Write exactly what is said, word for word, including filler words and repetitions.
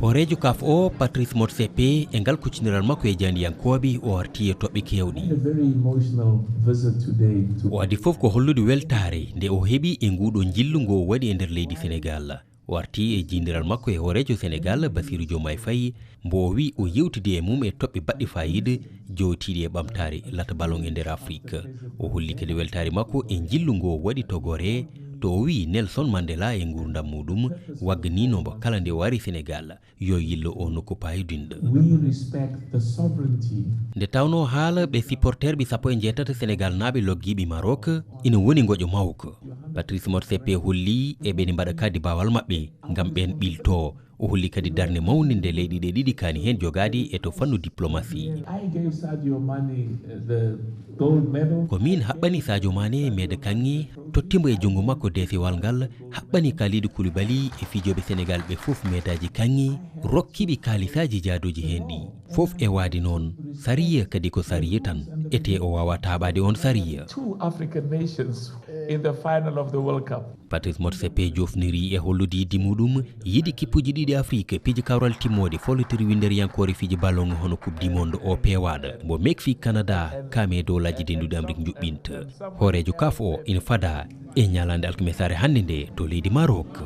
Hooreejo kaf o, Patrice Motsepe, e ngal kuccindiral makko e jaandiyankooɓe, o arti e toɓɓe keewɗe. A very emotional visit today to O adii fof ko hollude weltaare nde o heɓi e nguuɗo njillu ngo o waɗi e nder leydi Senegal. O arti e jiindiral makko e hooreejo Senegal, Bassirou Diomaye Faye, mbo o wi o yewtidi e mum e toɓɓe baɗɗe faayiida jootiiɗe e ɓamtaare lata ballon e nder Afrik. O holli kadi weltaare makko e njillu ngo o waɗi to Gorée, to o wi Nelson Mandela e nguurndam muɗum wagganiino mbo kala nde o ari Senegal. Yo yillu o nokku paayodinɗo. We respect the sovereignty. Nde tawnoo haala ɓe supporterɓe sappo e njeetato Senegalnaaɓe loggiiɓe Maroc ina woni ngoƴo mawko. Patrice Motsepe holli eɓe ne mbaɗa kadi baawal maɓɓe ngam ɓeen ɓiltoo. O holli kadi darnde mawnde nde leyɗe ɗe ɗiɗi kaani heen jogaade e to fannu diplomasi. I gave Sadio Mane, uh, the gold medal. Ko miin haɓɓani Sadio Mane meeda kaŋŋe, totti mbo e junngo makko deesewal ngal, haɓɓani Kalidou Koulibaly e fijooɓe Senegal ɓe fof meedaaji kaŋŋe, rokki ɓe kaalisaaji jaadooji heen ɗi. Fof e waade noon, sariya kadi ko sariya tan, etee o waawaa taaɓaade oon sariya. Two African nations in the final of the World Cup. Patrice Motsepe joofniri e hollude yiɗde muɗum, yiɗi kippuuji ɗiɗi Afrik, piiji kawral timmooɗe, follitiri winnderiyankoore fiiji ballon hono Coupe du Monde o peewaaɗo, mbo Mexique, Canada, kaame e dowlaaji dennduɗi Amrik njuɓɓinta. Hooreejo kaf o ina fada e ñalaande alkamisaare hannde nde to leydi Maroc.